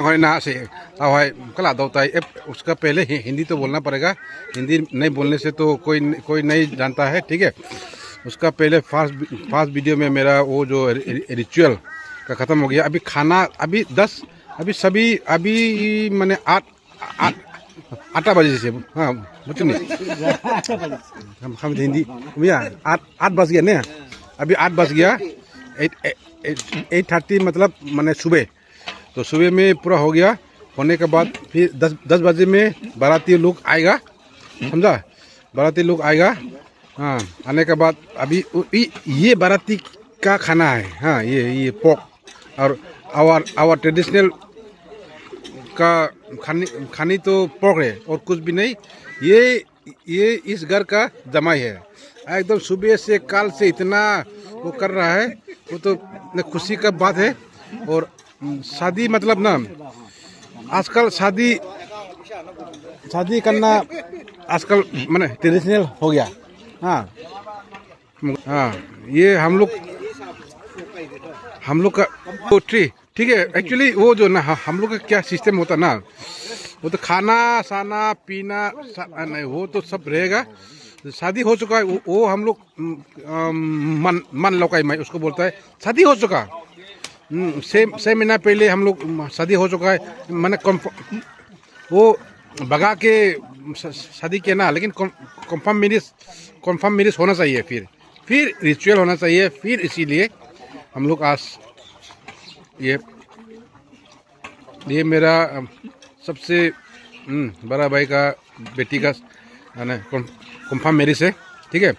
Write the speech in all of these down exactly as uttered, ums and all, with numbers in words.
है ना से, अब है कला दौताई, ए, उसका पहले हि-, हिंदी तो बोलना पड़ेगा। हिंदी नहीं बोलने से तो कोई, कोई नहीं जानता है, ठीक है। उसका पहले फर्स्ट, फर्स्ट वीडियो में मेरा वो जो रि-, रि-, रिचुअल का खत्म हो गया। अभी खाना, अभी दस, अभी सभी, अभी मैंने आठ, आठ, आठ बजे से, हाँ, बुझे नहीं? हम, हम हिंदी, भैया, आठ, आठ बज गया ना? अभी आठ बज गया, एट, एट, एट थर्टी, मतलब, मैंने सुबह, तो सुबह में पूरा हो गया। होने के बाद फिर दस, दस बजे में बाराती लोग आएगा, समझा? बाराती लोग आएगा। हाँ, आने के बाद अभी उ-, इ-, ये बाराती का खाना है। हाँ, ये, ये पोर्क और our, our ट्रेडिशनल का खाने, खाने तो पोर्क है और कुछ भी नहीं। ये, ये इस घर का जमाई है। एकदम सुबह से, कल से इतना वो कर रहा है, वो तो न खुशी का बात है। और हम्म, शादी मतलब ना, आजकल शादी, शादी करना आजकल, माने, ट्रेडिशनल हो गया। हाँ, हाँ, ये हम लोग, हम लोग का पोट्री, ठीक है। एक्चुअली वो जो ना, ह-, हम लोग का क्या सिस्टम होता ना, वो तो खाना, साना, पीना, सा-, नहीं, वो तो सब रहेगा। शादी हो चुका है, वो, वो हम लोग, हम्म, अम, मन, मन लौकाई मैं उसको बोलता है, शादी हो चुका। हम्म, छह, छह महीना पहले हम लोग, हम्म, शादी हो चुका है, मैंने कन्फर्म, वो भगा के श-, शादी किया ना, लेकिन कन-, कन्फर्म मैरिज, कन्फर्म मैरिज होना चाहिए फिर, फिर रिचुअल होना चाहिए, फिर इसीलिए हम लोग आज ये, ये मेरा, अम, सबसे, हम्म, बड़ा भाई का बेटी का, है ना, कन-, कन्फर्म मैरिज है, ठीक है।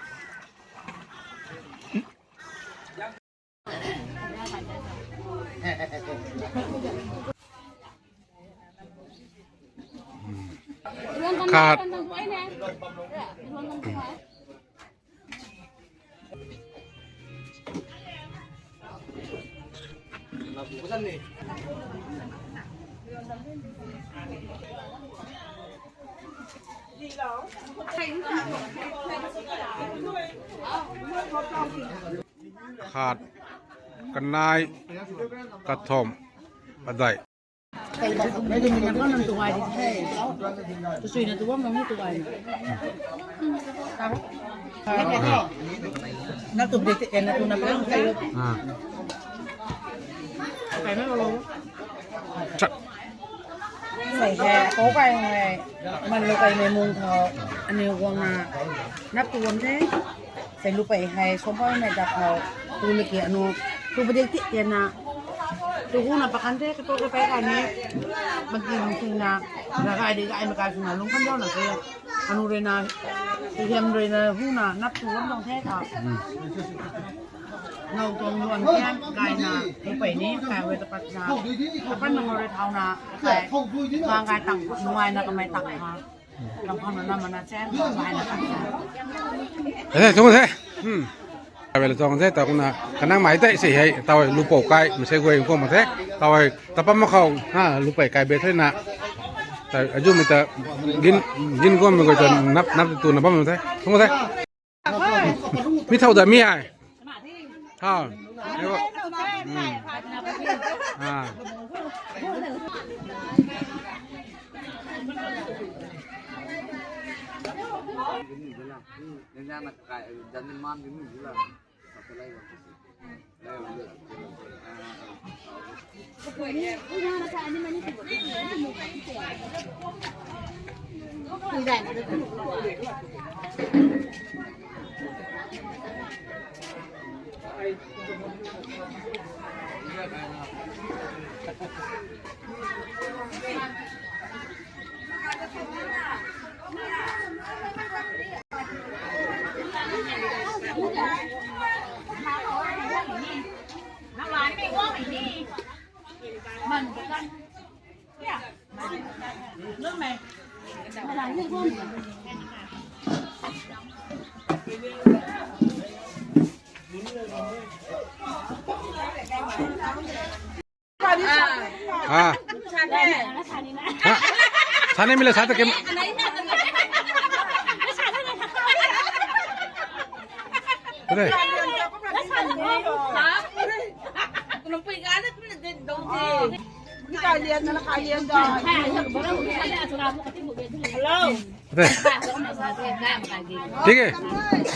Cut. Khat, kanei, kathumh, padei. Nap tu dei tei na tu na pang tei. Ah. Kai na lo. Chak. Sei he, ko kai hei, man lo kai mei mung tho, aniu guang na, nap tu guang the. Sei lupei hei, som pau mei dak khou, tu na ki anu, tu padik ti tian na, tu hu na pakan the, kato kapai kai ni, maki lung sing na, na kai di kai makai sing na, lung kan dau na ke, anu rui na, tu hiam rui na, hu na, nap tu guang dong the tho. Nau tuang luan kian kai na, lupei ni, kai wei tapat na, tapat na ngau rui thau na, kai, bang kai tang, nuai na kamei tang ha. Lam khou na, na mana chen, kai na tang ha. Eh, tuang the. Hmm. Kai wei la tuang the, tau na, kanang mai tei sei hei, tau lupou kai, masei guay kung ma the, tau tapam ma khou, ha, lupei kai be the na. Tau, azu mi ta, gin, gin guam mi guay ta, nap, nap tu na bam ma the. Tuang the. Mi thau da mi ai. Thau. Hmm. Ah. हाँ। हाँ। साने मिला साथ के। अरे। ठीक है,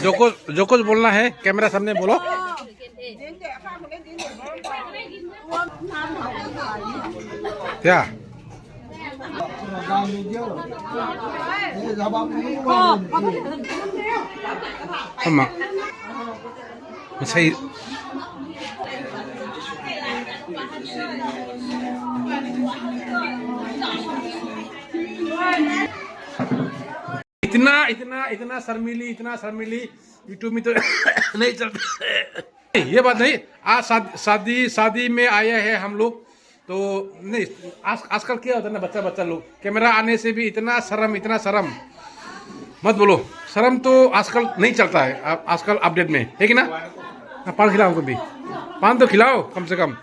जो कुछ जो कुछ बोलना है कैमरा सामने बोलो। क्या? Ama. Masai. इतना इतना इतना शर्मीली, इतना शर्मीली, YouTube में तो नहीं चलता। ये बात नहीं। आज शाद- शादी शादी में आया है हम लोग। तो नहीं, आज आजकल क्या होता है ना, बच्चा बच्चा लोग कैमरा आने से भी इतना शर्म, इतना शर्म। मत बोलो, शर्म तो आजकल नहीं चलता है। आ- आजकल अपडेट में है कि ना? हाँ, पान खिलाओ हमको भी। पान तो खिलाओ कम से कम।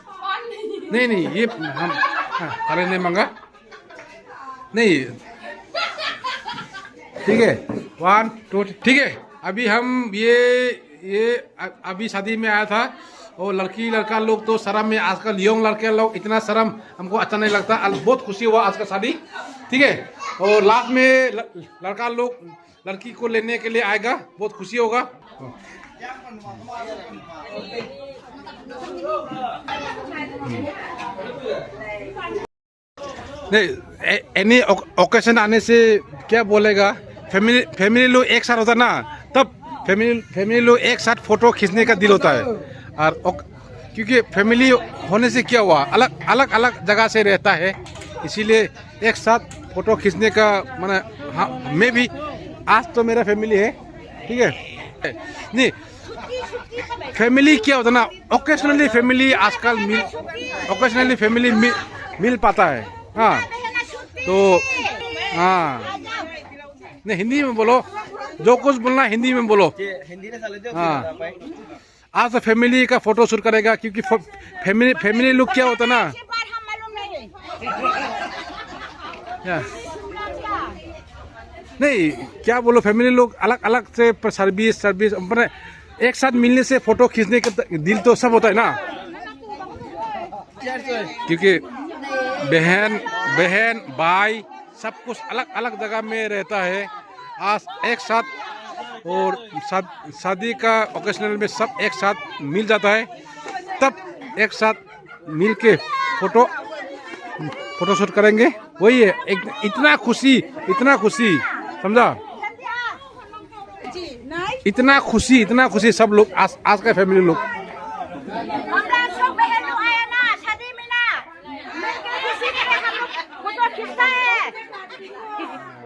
नहीं नहीं, ये हम, हाँ, खाने नहीं मांगा। नहीं, ठीक है। वन टू, ठीक है। अभी हम ये ये अभी शादी में आया था। और लड़की लड़का लोग तो शर्म में, आजकल यंग लड़के लोग इतना शर्म, हमको अच्छा नहीं लगता। बहुत खुशी हुआ आज का शादी। ठीक है। और लास्ट में लड़का लोग लड़की को लेने के लिए आएगा, बहुत खुशी होगा। नहीं, एनी ओकेजन आने से क्या बोलेगा, फैमिली फैमिली लोग एक साथ होता ना, तब फैमिली फैमिली लोग एक साथ फोटो खींचने का दिल होता है। और क्योंकि फैमिली होने से क्या हुआ, अलग अलग अलग जगह से रहता है, इसीलिए एक साथ फोटो खींचने का, मैंने, हाँ, मैं भी, आज तो मेरा फैमिली है, ठीक है। नहीं, फैमिली क्या होता ना, ओकेजनली फैमिली आजकल मिल ओकेजनली फैमिली मिल पाता है। हाँ, तो हाँ, नहीं, हिंदी में बोलो, जो कुछ बोलना हिंदी में बोलो। हाँ, आज तो फैमिली का फोटो शूट करेगा, क्योंकि फैमिली फैमिली लोग क्या होता ना। नहीं, क्या बोलो, फैमिली लोग अलग अलग से सर्विस सर्विस, एक साथ मिलने से फोटो खींचने का दिल तो सब होता है ना। क्योंकि बहन बहन भाई सब कुछ अलग अलग जगह में रहता है। आज एक साथ और शादी का ओकेजनल में सब एक साथ मिल जाता है, तब एक साथ मिल के फोटो फोटोशूट करेंगे। वही है, एक इतना खुशी, इतना खुशी, समझा? इतना खुशी, इतना खुशी सब लोग, आज आज का फैमिली लोग।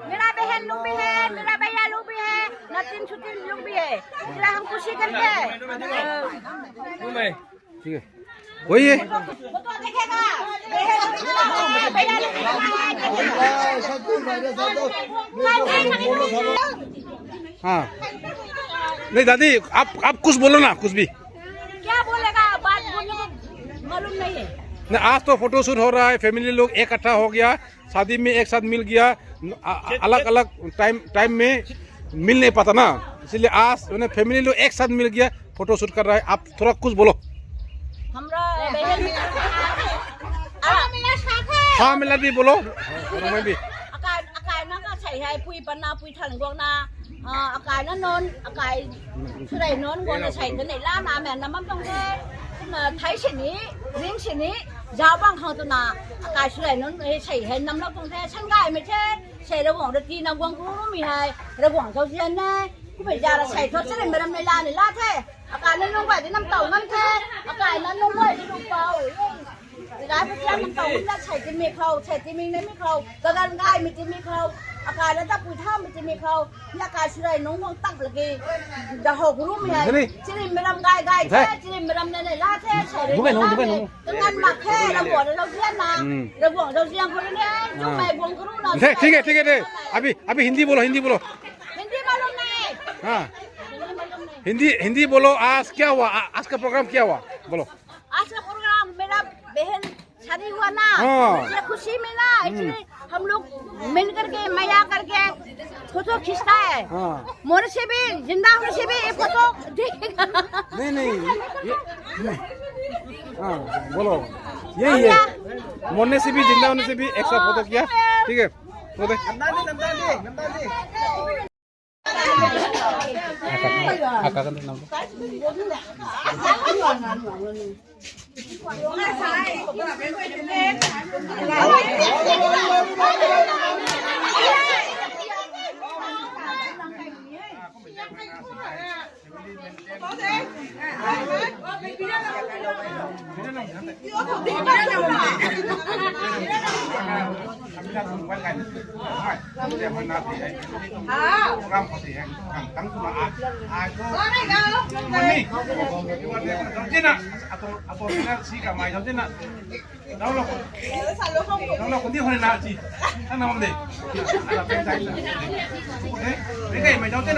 मेरा बहन लोग भी है, मेरा भैया लोग भी है, नतिन सुतिन लोग भी है। इसलिए हम खुशी करके ठीक है, वही है। हाँ, नहीं दादी, आप आप कुछ बोलो ना, कुछ भी। क्या बोलेगा, बात बोलने को मालूम नहीं है। नहीं, आज तो फोटोशूट हो रहा है, फैमिली लोग इकट्ठा हो गया, शादी में एक साथ मिल गया, अलग अलग टाइम टाइम में मिल नहीं पाता ना, इसलिए आज मैंने फैमिली लोग एक साथ मिल गया, फोटोशूट कर रहा है। आप थोड़ा कुछ बोलो। हमरा बहन, हाँ, मेरा भी बोलो। मैं भी। अकाई अकाई ना का सही है, पुई पन्ना पुई थन गोना, अकाई ना known acai Surai known gonna सही तो नहीं ला ना मैं नमम तंग है। थाई से नहीं, रिंग से नहीं, जाओ बंग खाओ तो ना, अकाई सुरई नोन सही है नमम तंग है। सन गाय में थे, सही रगोंग रती ना गोंग कुमी है, रगोंग जाओ जिया ना, कुमी जा रहा सही तो चले मेरा मेला नहीं ला थे। अकाई ना नोन गाय दिन हम ताऊ नम थे, अकाई ना नोन गाय दिन हम पाओ। Rai pui tiam nang tau na chai ti mi khou, chai ti mi na mi khou, kagan gai mi ti mi khou, akai na ta pui tha mi ti mi khou, na kai surai nung nung tak lagi. Da ho guru mi hai. Chiri miram gai gai the, chiri miram na ne la the, chai ri na ne. Kangan mak the, la mo na lo dia na. Ra guang lo dia khou ne, chu mai guang guru na. ठीक है, ठीक है, ठीक है। अभी अभी हिंदी बोलो, हिंदी बोलो। Hindi malum nahi. हाँ, हिंदी हिंदी बोलो। आज क्या हुआ? आज का प्रोग्राम क्या हुआ? बोलो। आज का प्रोग्राम मेरा बहन शादी हुआ ना, हाँ। इसलिए खुशी में ना, इसलिए हम लोग मिल करके, मया करके फोटो खींचता है। हाँ। मरने से भी, जिंदा होने से भी ये फोटो देखेगा। नहीं, नहीं, ये, नहीं। हाँ, बोलो। ये, ये। मरने से भी जिंदा होने से भी एक साथ फोटो किया। ठीक है। Photo.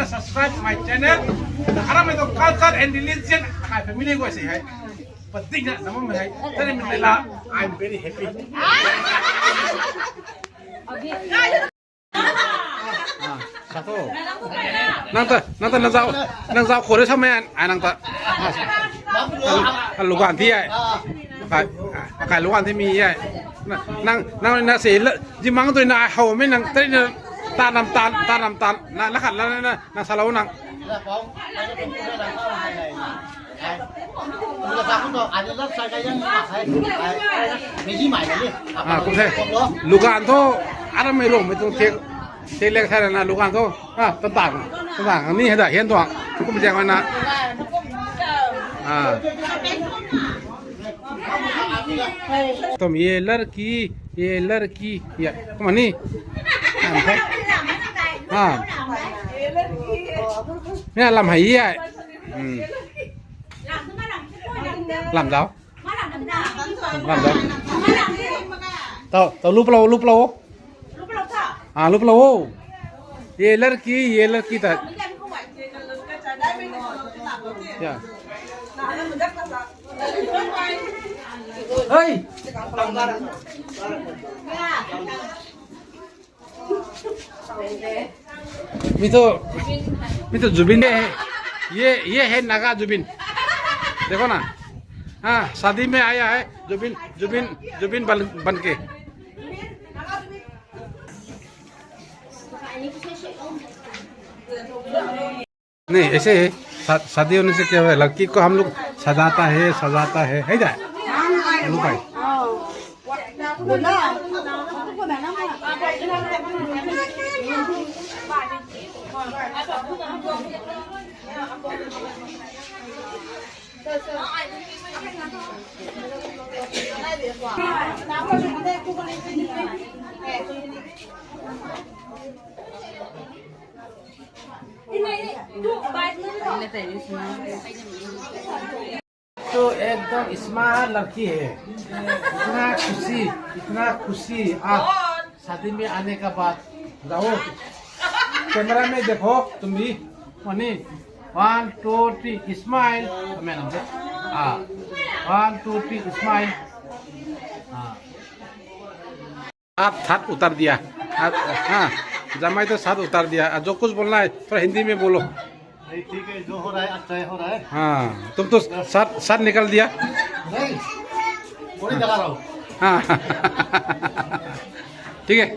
Subscribe my channel. Aram mei tu culture and religion akai family guay se hei. Padik na namam hei. Tani mei la, I'm very happy. Ah, sa tu. Nang ta, nang ta nang zau, nang zau khou rui sa mei an, ai nang ta. Ah, lugan thi ai. Kai, kai lugan thi mi ai. Nang, nang na se la, jimang tu na ai how mei nang tari na ta nam tan, ta nam tan. Na, na khat la na, na sa lou nang. Ah, kum the. Lugan thu, aram mei lung mei tuang thek, thek lek thai na lugan thu. Ah, tan tan, tan tan ni hei da hian tuang. Kum jeng na. Ah. Tum ye larki, ye larki, ya, kum ni. Ah, kum the. Ah. Ya, lam hei ye. Hmm. Lam zau. Lam zau. Tau, tau, lup lou, lup lou. Ah, lup lou. Ye larki, ye larki ta. Ya. Hey. Mi tu, mi tu Zubeen de hai. Ye, ye hai Naga Zubeen. Dekho na. Ha, शादी में आया है Zubeen, Zubeen, Zubeen बन, बन के। नहीं, ऐसे है। शा-, शादी होने से क्या है? लड़की को हम लोग सजाता है, सजाता है, है ना? हेलो भाई। तो एकदम स्मार्ट लड़की है। इतना खुशी, इतना खुशी। आप शादी में आने का बाद जाओ, कैमरा में देखो तुम भी। Money, one, two, three, smile। मैं नाम से। हाँ, one, two, three, smile। हाँ। आप साथ उतार दिया। आप, हाँ, जमाई तो साथ उतार दिया। जो कुछ बोलना है, थोड़ा हिंदी में बोलो। नहीं, ठीक है, जो हो रहा है, अच्छा ही हो रहा है। हाँ, तुम तो साथ, साथ निकल दिया। नहीं, पूरी जगह रहो। हाँ। ठीक है।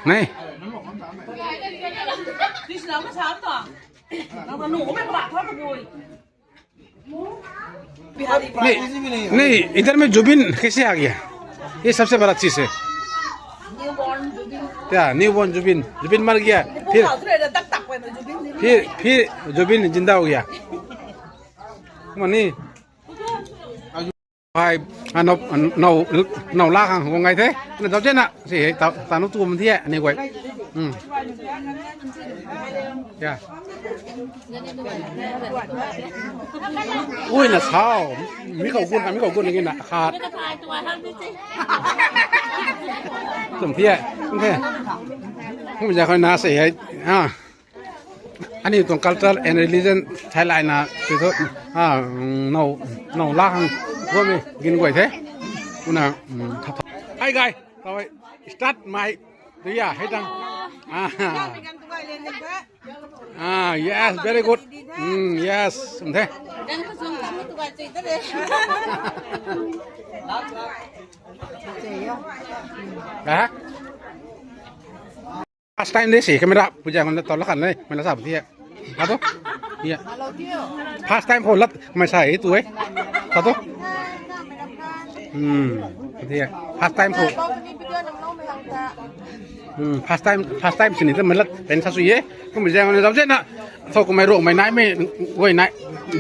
नहीं। नहीं, नहीं, इधर में जुबिन कैसे आ गया? ये सबसे बड़ा चीज है। क्या, न्यू बॉर्न जुबिन, जुबिन मर गया, फिर, फिर, फिर जुबिन जिंदा हो गया। Money. Hai, a, nau, nau, nau la khang hung ngai the. Na zau chena, si hei, ta, ta nu tu man the, ani guay. Hmm. Ya. Ui, na sao. Mi khou gun, mi khou gun, na khat. Tum the, tum the. Kum ja khoi na si hei. Ah. Ani tuang culture and religion thai lai na, ti thu, ah, nau, nau la khang, guay mei, gin guay the. Una, mm, tha, tha. Hi guy, how are you? Start my, do ya, hey dang. Ah. Ah, yes, very good. Mm, yes, okay. Ah. First time dei si camera puja ngon tau la khan nei, mei la sa bu ti. Ado. Iya. First time khou lat mei sa e tu e. Ado. Hmm. Dia. First time khou. Hmm, first time, first time sini tu mei lat pen sa sui e. Kum jang na zau zena. Tho kum mei ro mei nai mei wei nai.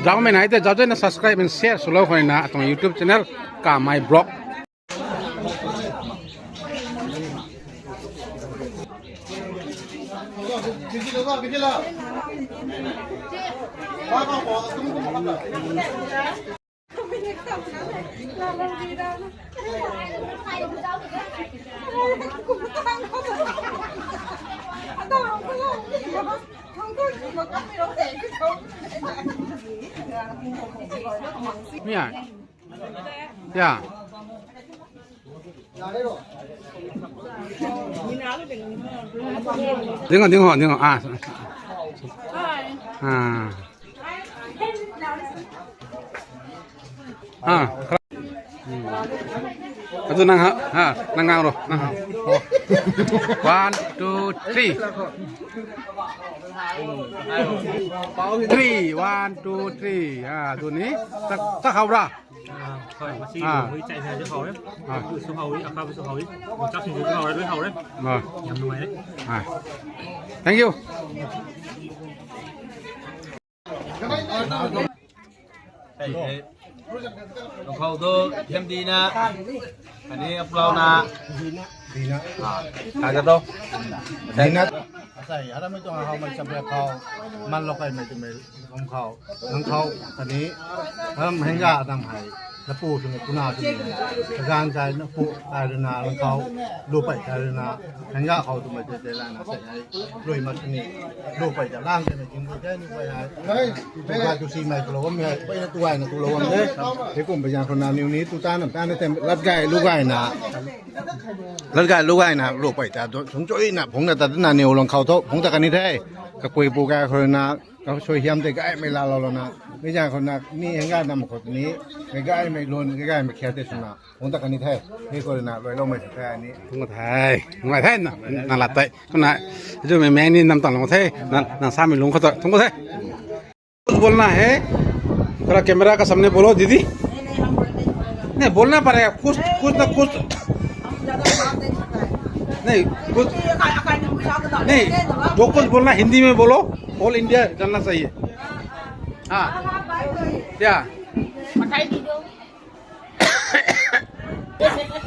Zau mei nai te zau zena subscribe and share swlou khou na atuang YouTube channel Kamei Vlog. Mia. Ya. Ding ho, ding ho, ding ho. Ah. Ah. Ah. Adu nang ha, ha, nang ngang ro, nang ha. One, two, three. Three, one, two, three. Ah, adu ni. Tak, tak hau ra. Ah, hoi, masi Ah. Hui chai sa je hau re. Ah. Su hau re, akha su hau re. Chap sing su hau re, hau re. Ah. Yam nungai re. Ah. Thank you. Hey, hey. Lungkhou tu, hem di na. Ani aplau na. Di na. Ah, kata tu. Di na. Asai, ara mei tu hau mei cham khou. Man lo kai mei tu mei. Lungkhou, lungkhou, kani, ham hengga nam hei, na pu tu na pu na tu ni, kagan kai na pu kai rui na lungkhou, lu pei kai rui na, hengga khou tu mei te te la na sei hei, lui mat ni, lu pei ta lang te mei ting kai ni pei hei, tu kai tu si mei tu lo mei hei, pei na tu ai na tu lo de, hei kum pei zang khou na niw ni tu ta nam ta na te lat gai lu gai na, lat gai lu gai na, lu pei ta tu, sung chui na, phung na ta na niw lungkhou tu, phung ta kani the, kapui pu kai khou na, Ka sui hiam tei gaymei laalou lou na, mi zaeng khou na, mi hengga nam khou ni, mei gaymei lun, mei gaymei khiat tei swna, hung ta kani the, mi khou na, luailoumei sw the ni. Thungc the, thungc the na, na lat tei, kumna, zumei mei ni nam tang lung the, na, na samei lung khou ta, thungc the. कुछ बोलना है, थोड़ा कैमरा का सामने बोलो दीदी। नहीं, बोलना पड़ेगा, कुछ, कुछ ना कुछ। नहीं, कुछ, नहीं, जो कुछ बोलना हिंदी में बोलो। All India जानना चाहिए। हाँ। क्या?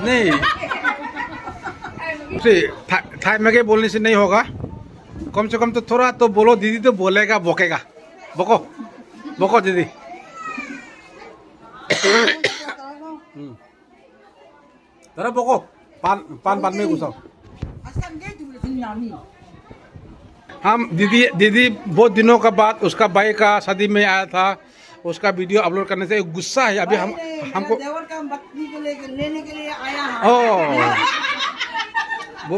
नहीं। सी, था-, थाई में के बोलने से नहीं होगा। कम से कम तो थोड़ा तो बोलो, दीदी तो बोलेगा, भोंकेगा। भोंको। भोंको दीदी। हम्म। जरा भोंको, पान, पान, पान में घुसाओ। हम दीदी, दीदी बहुत दिनों का बाद उसका भाई का शादी में आया था, उसका वीडियो अपलोड करने से गुस्सा है अभी हम, अरे, हमको। देवर का पत्नी को लेके, लेने के लिए आया है। ओ। वो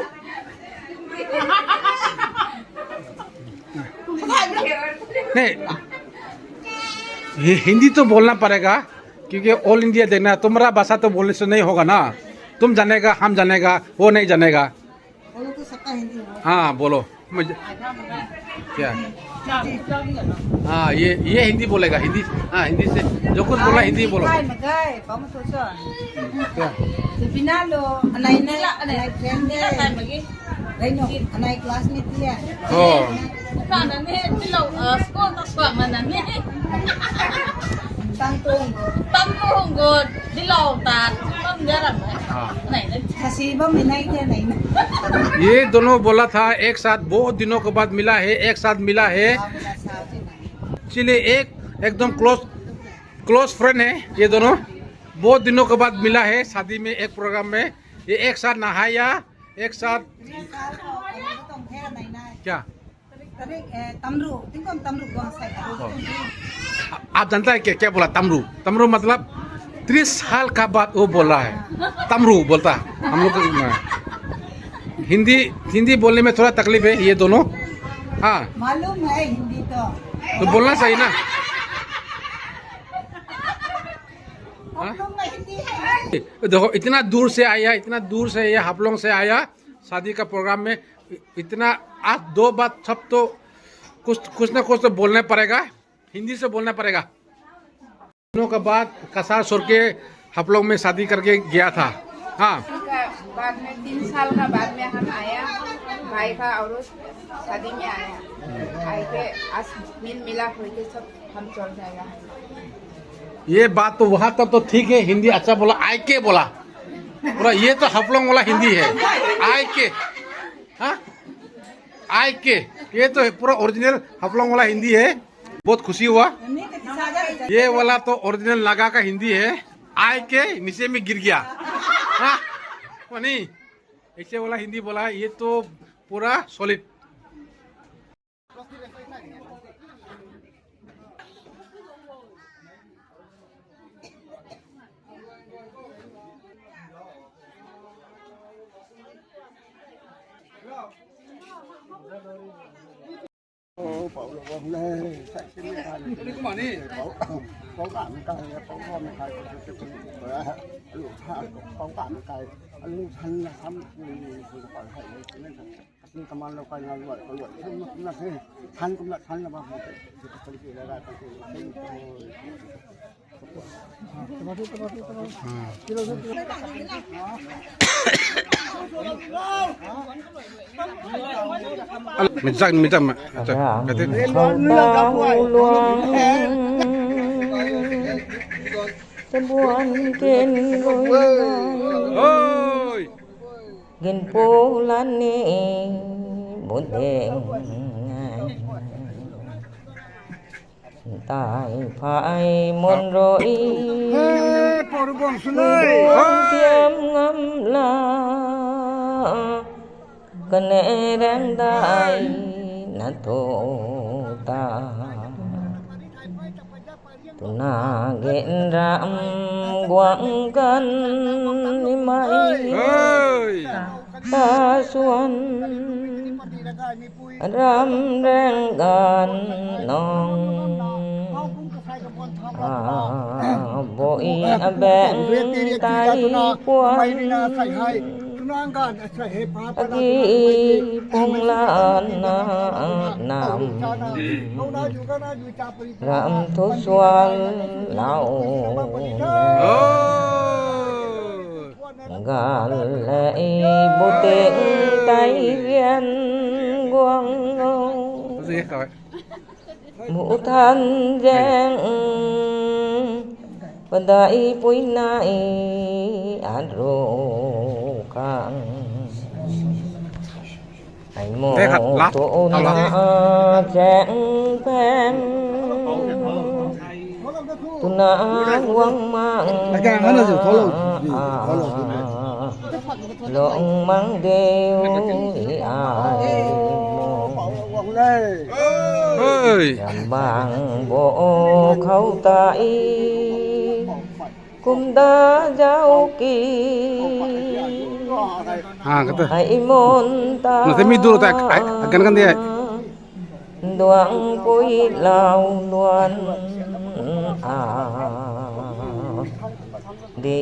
नहीं, हि-, हिंदी तो बोलना पड़ेगा, क्योंकि ऑल इंडिया देखना, तुम्हारा भाषा तो बोलने से नहीं होगा ना। तुम जानेगा, हम जानेगा, वो नहीं जानेगा। बोलो तो सबका हिंदी हो। हाँ, बोलो। मुझे, क्या? हाँ, ये, ये हिंदी बोलेगा, हिंदी, हाँ, हिंदी से, जो कुछ बोला, हिंदी बोलो। Kai magai, kamu tu so. क्या? Sibina lo, anai ni la, anai friend ni la, kai magi. Rei no, anai classmate ni la. Oh. Na na ni, tilo, uh, school na swa ma na ni. Tang tung. Tang tung go, tilo ta, tang jaram. हाँ। Anai na. Khasi bam ni nai the nai na. ये दोनों बोला था एक साथ बहुत दिनों के बाद मिला है, एक साथ मिला है। इसलिए एक एकदम क्लोज, क्लोज फ्रेंड है ये दोनों। बहुत दिनों के बाद मिला है शादी में, एक प्रोग्राम में। ये एक साथ नहाया, एक साथ। क्या? Tarik, eh, tamru, tingkum tamru guang sai. Oh। आ-, आप जानता है क्या, क्या बोला तमरू? तमरू मतलब तीस साल का बाद वो बोला है। तमरू बोलता है। हम लोग को, हिंदी, हिंदी बोलने में थोड़ा तकलीफ है ये दोनों। हाँ। मालूम है हिंदी तो। तो बोलना चाहिए ना। हाँ? मालूम है हिंदी है। देखो, इतना दूर से आया, इतना दूर से ये हाफलोंग से आया, शादी का प्रोग्राम में इतना आज दो बात सब तो कुछ, कुछ ना कुछ तो बोलना पड़ेगा, हिंदी से बोलना पड़ेगा। दोनों का बाद कसार छोड़ के हाफलोंग में शादी करके गया था। हाँ। उसका बाद में तीन साल का बाद में हम आया, भाई का और शादी में आया। आए के आज मिल मिला होके सब हम चल जाएगा। ये बात तो वहां तक तो ठीक है, हिंदी अच्छा बोला, आय के बोला। पूरा ये तो हाफलोंग वाला हिंदी है, आय के। हाँ? आय के। ये तो पूरा ओरिजिनल हाफलोंग वाला हिंदी है। बहुत खुशी हुआ। ये वाला तो ओरिजिनल नागा का हिंदी है। आय के नीचे में गिर गया। हाँ? वो नहीं, ऐसे वाला हिंदी बोला, ये तो पूरा solid. Mizak, mizak ma. Kati. Khou tau luang tabuan ken rui. Oi. Ginpu lan ni bu deng. Tai phai mun rui. Hey, Paurubong Sunai. Tiam ngam la. Kane rang dai na thu ta. Tuna gen ram guang kan ni mai. Hey. Ta suan. Ram reng gan nong. A, boi a beng tai puan. Agi pung lan na nam. Ram thu suan lau. Oh. Gal le i bu teng tai rian guang o. Mu than jeng padai pui nai a ru khang. Ai mo tu na cheng peng. Tuna wang mang. Long mang deu i ai mo. Hey. Yam bang bo khou ta i. Kumda zau ki. Ah, kata. Ai mon ta. Na temi duro ta, ai, agan kan de. Duang pui lau luan a. Di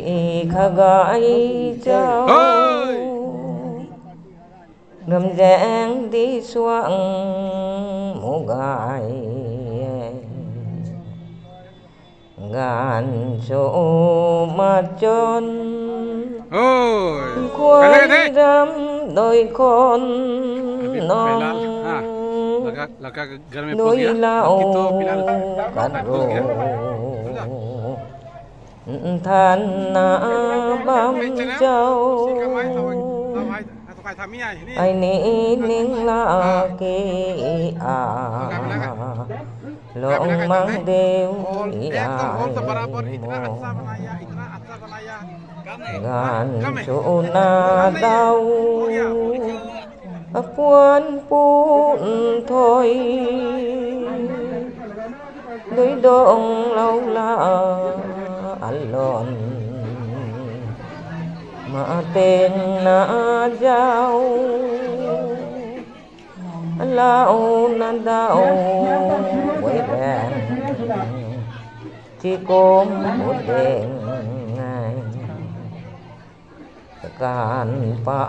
khagai chau. Hey! Gamzeng di suang mugai. Gan cho ma chon. Oi. Khuai ram doi khon nong. Doi lau kan ro. Than na bam chau. Ai ni ning la ke a. Long mang deu i ai mo. Gan chu na dau. A puan pun thoi. Dui dong lau la a lon. Ma teng na zau. Lau na dau wei rang, ti kum bu ding ngai. Kan pa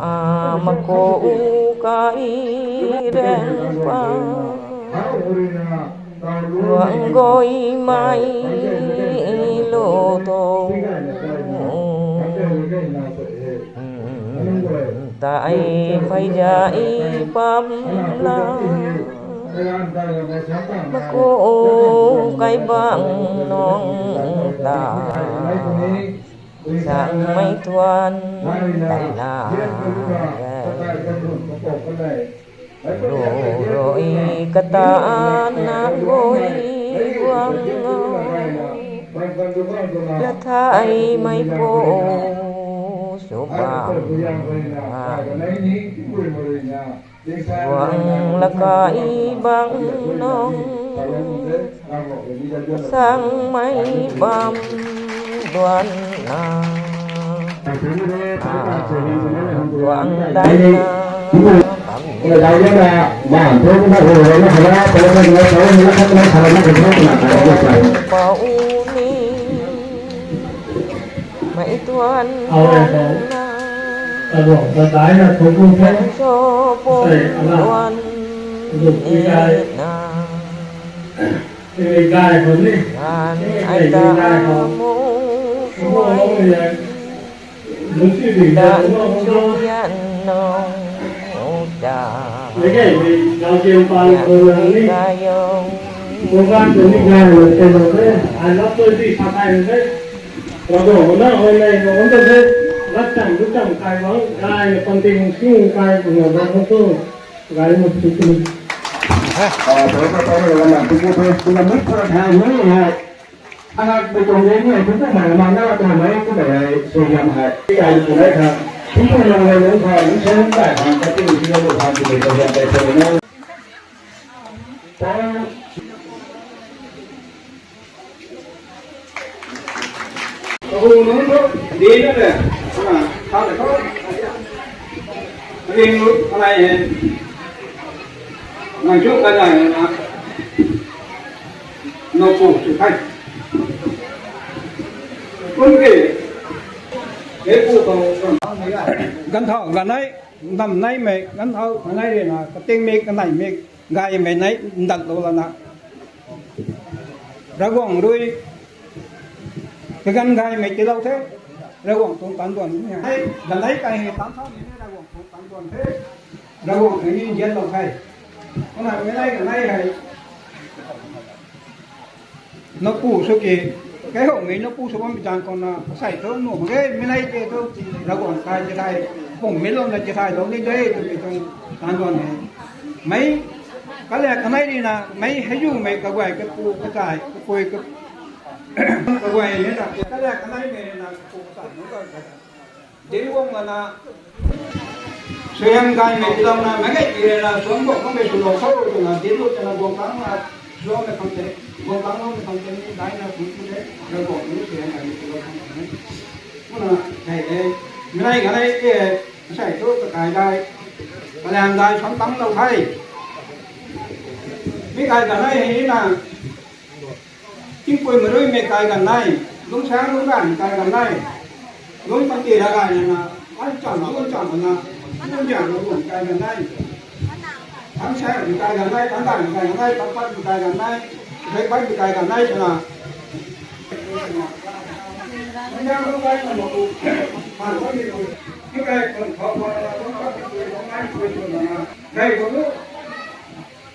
ma ko u kai rang pa. Ruang goi mai lo to. Tai phai ja i pam la. Ma ko u kai bang nong ta. Sang mei tuan tala. Ro roi kata na goi guang o. La thai mei po su bam. Guang la kai bang nong. Sang mei bam duan na. Guang dai na. Pau ni. Mei tuan na. Guang cho pum duan ni na. Gan ai ta mu suai. Dan chu yan nong ta. Yan ni ta yong. Anak mei tuang de ni, tu tu mei ma na tu mei tu mei hei, sui yam hei. Kai tu mei kha, tu tu mei mei lung kha, lung sen kai kha, ka tu tu mei kha, tu mei kha, tu mei kha. Kahung nunc thu, di na le, ana, tha le tho. Ring lu, anai he. Nang chu ka nai na. No pu chu thai. Kun ke. He pu tho. Gan thau, gan nai, nam nai mei, gan thau, gan nai re na, ka ting mei, ka nai mei. Gaymei nei ndat lou lana. Ravguangc rui. Kaganv gaymei tiilou the. Ravguangc tuang tan duan ni hei. Hei, ganei kai hei tan thau ni hei Ravguangc tuang tan duan the. Ravguangc hei ni nzian lou the. Kumna mei nei ganei hei. Napu sw ki, kaihoumei napu sw bammei zaeng khou na, asei thu nuh mak ge, mei nei tei thu, Ravguangc kai tithai, pungmei louna tithai lou ni de, twmei tuang tan duan e. Mei, kaliak kanei rina, mei hei zumei kaguay, kapu, katai, kapui, ka, kaguay ni na, kaliak kaneimei rina, kapu, katai, nu ka, ka. Dinc guang lana, suaihiam gaymei tiilouna, meic gay pi rui na, suam guang khang mei swlou tho twna, dinc lu twna guang tang na, suamei khang tei, guang tang loumei khang tei ni, daina, kum kum tei, Ravguangc ni suaihiam gaymei tiilou khang tei. Kumna, hei de, mei nei ganei e, asei thu kakai dai, kaliang dai, suam tang lou the. Mei kai ganei hei na, Tingpui marui mei kai ganei, lungcsaeng lungc ganv kai ganei, lungc panty ra gay na na, an cham lungc cham na, lungc zian lungc kai ganei, than saeng kai ganei, than dai kai ganei, than pat kai ganei, zai pat kai ganei twna.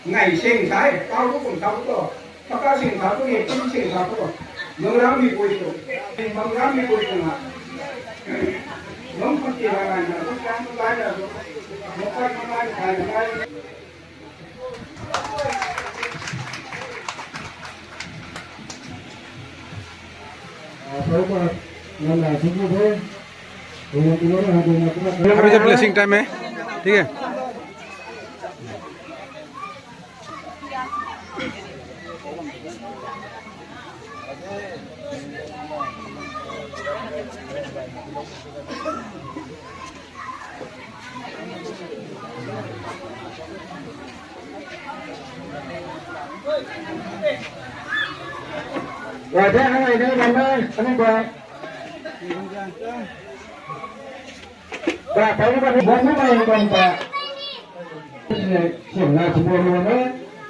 Ngai sing sai, tau tu kum tau tu. Paka sing tha tu ni, kum sing tha tu. Nung ram mi pui tu. Nung ram mi pui tu na. Nung pui ti ra na, nung ram tu lai na. Nung pai tu lai, lai, lai. Ah, Prabhupada, nang na sing tu the. Nang tu na, nang tu na, nang tu na. अभी जब blessing time है, ठीक है। Gay the, ai de, bam de, ani gay. Gay the, bam de, bam de, bam de. Siam na siam bam de,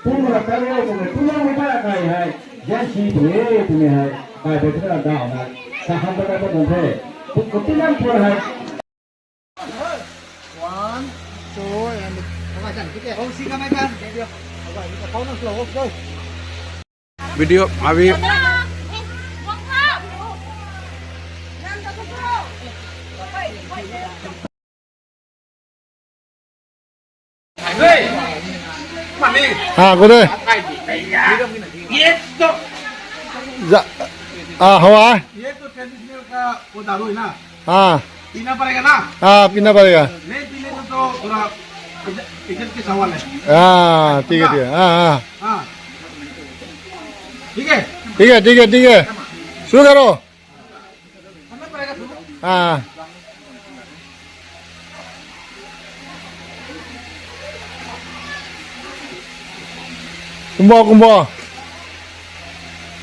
tu na ta le, tu na, tu na mei ta kai hai. Yan si tu e, tu ni hai. Kai de tu na da na. Sa ham ta ta ta de. Tu ko tu na tu hai. One, two, and... Video, abhi. हाँ, को दे। ये तो, जा, आ, हवा। ये तो ट्रेडिशनल का वो दारू है ना? हाँ। पीना पड़ेगा ना? हाँ, पीना पड़ेगा। नहीं पीने को तो थोड़ा इज्जत, इज्जत के सवाल है। हाँ, ठीक है, ठीक है। हाँ, हाँ। हाँ। ठीक है? ठीक है, ठीक है, ठीक है। शुरू करो। हाँ। Kumbo, kumbo.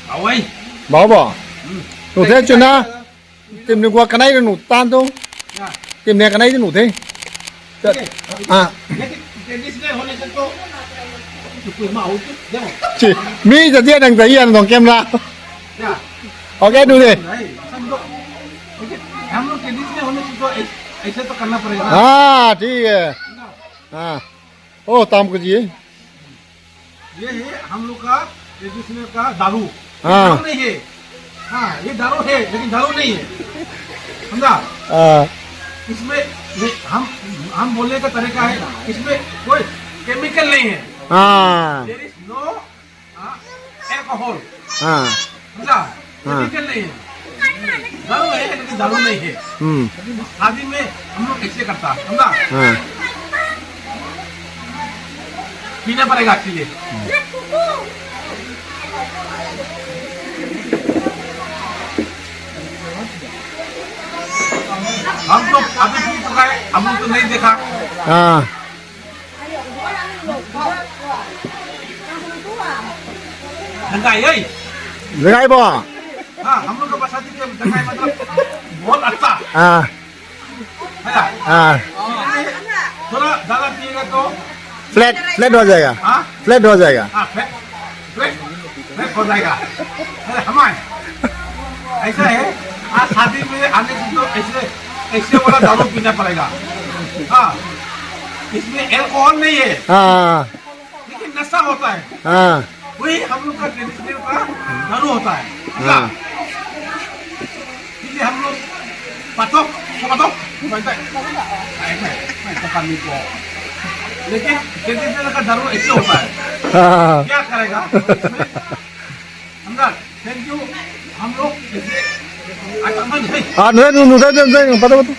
Bau ei. Bau bo. Hmm. Nu the chuna. Tim ni gua kanei nu tan tu. Ya. Tim ni kanei nu the. Tat. Oke. Ah. Jadi, jadi sini hone satu. Cukup mau tu, jangan. Ci, mi jadi nang jadi yang dong camera. Ya. Oke, nu de. नहीं, समझो। देखिए, हम लोग ट्रेडिशनल होने से तो ऐ-, ऐसे तो करना पड़ेगा ना। हाँ, ठीक है। ना। हाँ। ओ, ताम को जी। ये है हम लोग का ट्रेडिशनल का दारू। हाँ। दारू नहीं है। हाँ, ये दारू है, लेकिन दारू नहीं है। समझा? हाँ। इसमें ये हम, हम बोलने का तरीका है, इसमें कोई केमिकल नहीं है। हाँ। There is no हाँ, alcohol। हाँ। समझा? हाँ। केमिकल नहीं है। दारू है, लेकिन दारू नहीं है। हम्म। शादी में हम लोग ऐसे करता, समझा? हाँ। पीना पड़ेगा actually। हम तो अभी पी चुका है, हम लोग तो नहीं देखा। हाँ। Dangkai, hey! Dangkai bo? हाँ, हम लोग का भाषा थी कि दंगाई मतलब बहुत अच्छा। हाँ। है ना? हाँ। थोड़ा ज्यादा पिएगा तो flat, flat हो जाएगा। हाँ? Flat हो जाएगा। हाँ, flat, flat, flat हो जाएगा। अरे, हमारे ऐसा है, आज शादी में आने से तो ऐसे, ऐसे वाला दारू पीना पड़ेगा। हाँ, इसमें alcohol नहीं है। हाँ। लेकिन नशा होता है। हाँ। वही हम लोग का ट्रेडिशनल का दारू होता है। हाँ। इसलिए हम लोग पचोक, पचोक बनता है। नहीं, नहीं, नहीं, पता नहीं को। लेकिन ट्रेडिशनल का दारू ऐसे होता है। हाँ। क्या करेगा? इसमें हम लोग, thank you, हम लोग जैसे, अच्छा, नहीं, नहीं। हाँ, नहीं, नहीं, नहीं, नहीं, नहीं, पता, पता।